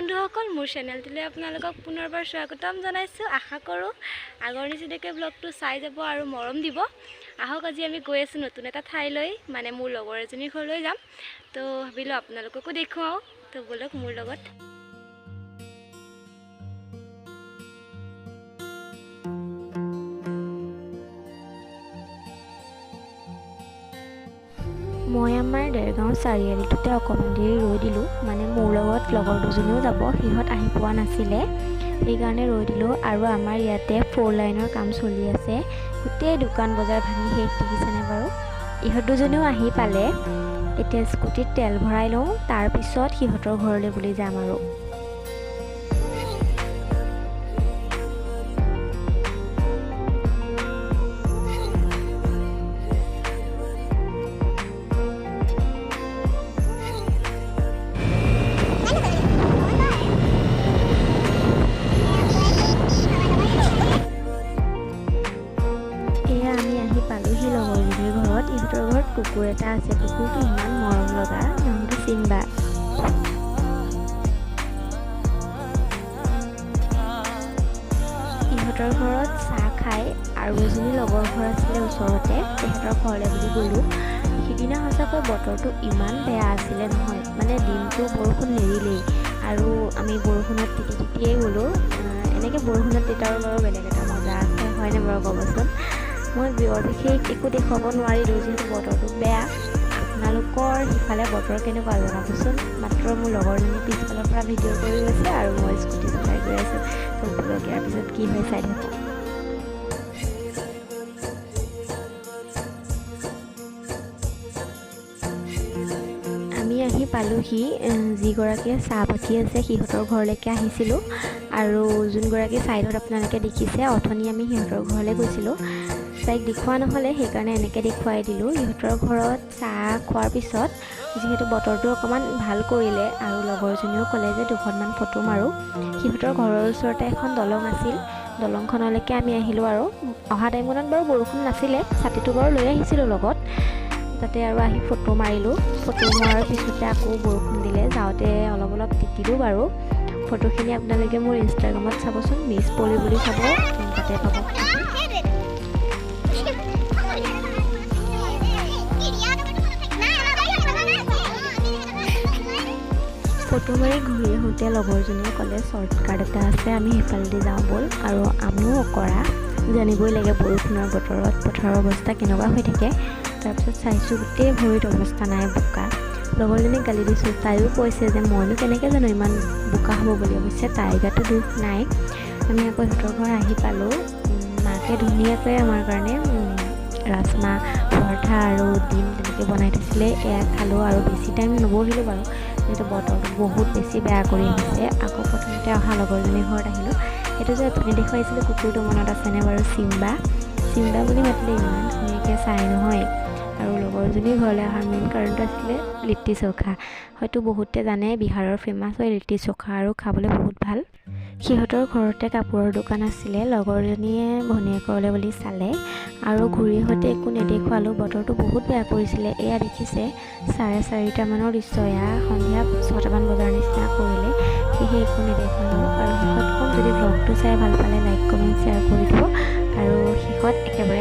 বন্ধুসকল, মোৰ চেনেলটোলৈ আপোনালোকক পুনৰবাৰ স্বাগতম জনাইছোঁ। আশা কৰোঁ আগৰ নিচিনাকৈ ব্লগটো চাই যাব আৰু মৰম দিব। আহক, আজি আমি গৈ আছোঁ নতুন এটা ঠাইলৈ, মানে মোৰ লগৰ এজনীৰ ঘৰলৈ যাম। তো ভাবিলোঁ আপোনালোককো দেখুৱাওঁ, তো ব'লক মোৰ লগত। মই আমাৰ দেৰগাঁও চাৰিআলিটোতে অকণমান দেৰি ৰৈ দিলোঁ, মানে মোৰ লগত লগৰ দুজনীও যাব, সিহঁত আহি পোৱা নাছিলে, সেইকাৰণে ৰৈ দিলোঁ। আৰু আমাৰ ইয়াতে ফ'ৰ লাইনৰ কাম চলি আছে, গোটেই দোকান বজাৰ ভাঙি শেষ, দেখিছেনে বাৰু? ইহঁত দুজনীও আহি পালে। এতিয়া স্কুটিত তেল ভৰাই লওঁ, তাৰপিছত সিহঁতৰ ঘৰলৈ বুলি যাম। আৰু এয়া আমি আহি পালোহি লগৰজনীৰ ঘৰত। ইহঁতৰ ঘৰত কুকুৰ এটা আছে, কুকুৰটো ইমান মৰম লগা, নামটো চিম্বা। ইহঁতৰ ঘৰত চাহ খাই আৰু এজনী লগৰ ঘৰ আছিলে ওচৰতে, তেহেঁতৰ ঘৰলৈ বুলি গ'লোঁ। সিদিনা সঁচাকৈ বতৰটো ইমান বেয়া আছিলে নহয়, মানে দিনটো বৰষুণ নেৰিলেই আৰু আমি বৰষুণত তিতি তিতিয়েই গ'লোঁ। এনেকৈ বৰষুণত তিতাৰো বাৰু বেলেগ এটা মজা আছে, হয়নে বাৰু ক'বচোন? মই বৰ বিশেষ একো দেখুৱাব নোৱাৰিলোঁ যিহেতু বতৰটো বেয়া। আপোনালোকৰ সিফালে বতৰ কেনেকুৱা জনাবচোন। মাত্ৰ মোৰ লগৰজনী পিছফালৰ পৰা ভিডিঅ' কৰি গৈছে আৰু মই স্কুটি চলাই গৈ আছোঁ। তো ব'লক, ইয়াৰ পিছত কি হয় চাই থাকক। আমি আহি পালোহি, যিগৰাকীয়ে চাহ বাকী আছে সিহঁতৰ ঘৰলৈকে আহিছিলোঁ। আৰু যোনগৰাকী ছাইডত আপোনালোকে দেখিছে, অথনি আমি সিহঁতৰ ঘৰলৈ গৈছিলোঁ, তাইক দেখুওৱা নহ'লে, সেইকাৰণে এনেকৈ দেখুৱাই দিলোঁ। ইহঁতৰ ঘৰত চাহ খোৱাৰ পিছত যিহেতু বতৰটো অকণমান ভাল কৰিলে আৰু লগৰজনীয়েও ক'লে যে দুখনমান ফটো মাৰোঁ। সিহঁতৰ ঘৰৰ ওচৰতে এখন দলং আছিল, দলংখনলৈকে আমি আহিলোঁ। আৰু অহা টাইমত বাৰু বৰষুণ নাছিলে, ছাতিটো বাৰু লৈ আহিছিলোঁ লগত, তাতে আৰু আহি ফটো মাৰিলোঁ। ফটো মৰাৰ পিছতে আকৌ বৰষুণ দিলে, যাওঁতে অলপ অলপ তিতিলোঁ বাৰু। ফটোখিনি আপোনালোকে মোৰ ইনষ্টাগ্ৰামত চাবচোন, মিছ পলি বুলি চাব, তাতে পাব। ফটো মাৰি ঘূৰি আহোঁতে লগৰজনীয়ে ক'লে শ্বৰ্টকাট এটা আছে, আমি সেইফালেদি যাওঁ ব'ল। আৰু আমিও অকৰা, জানিবই লাগে বৰষুণৰ বতৰত পথাৰৰ অৱস্থা কেনেকুৱা হৈ থাকে। তাৰপিছত চাইছোঁ গোটেই ভৰিত অৱস্থা নাই, বোকা। লগৰজনীক গালি দিছোঁ, তাইও কৈছে যে মইনো কেনেকৈ জানো ইমান বোকা হ'ব বুলি। অৱশ্যে তাইৰ গাতো দোষ নাই। আমি আকৌ সিহঁতৰ ঘৰ আহি পালোঁ। মাকে ধুনীয়াকৈ আমাৰ কাৰণে ৰাজমাহ, পৰঠা আৰু ডিম তেনেকৈ বনাই থৈছিলে, এয়া খালোঁ। আৰু বেছি টাইম নবহিলোঁ বাৰু, যিহেতু বতৰটো বহুত বেছি বেয়া কৰি আহিছে। আকৌ প্ৰথমতে অহা লগৰজনীৰ ঘৰত আহিলোঁ। সেইটো যে অথনি দেখুৱাইছিলোঁ কুকুৰটো, মনত আছেনে বাৰু? চিম্বা, চিম্বা বুলি মাতিলে ইমান ধুনীয়াকৈ চাই নহয়। আৰু লগৰজনীৰ ঘৰলৈ অহাৰ মেইন কাৰণটো আছিলে লিট্টি চৌখা। হয়তো বহুতে জানে বিহাৰৰ ফেমাছ হয় লিট্টি চৌখা আৰু খাবলৈ বহুত ভাল। সিহঁতৰ ঘৰতে কাপোৰৰ দোকান আছিলে, লগৰজনীয়ে ভনীয়েকলৈ বুলি চালে। আৰু ঘূৰি আহোঁতে একো নেদেখুৱালোঁ, বতৰটো বহুত বেয়া কৰিছিলে। এয়া দেখিছে 4:30মানৰ দৃশ্য, এয়া সন্ধিয়া 6টামান বজাৰ নিচিনা কৰিলে, সেয়েহে একো নেদেখুৱালোঁ। আৰু শেষত ক'ম, যদি ব্লগটো চাই ভাল পালে লাইক, কমেণ্ট, শ্বেয়াৰ কৰি দিব। আৰু শেষত একেবাৰে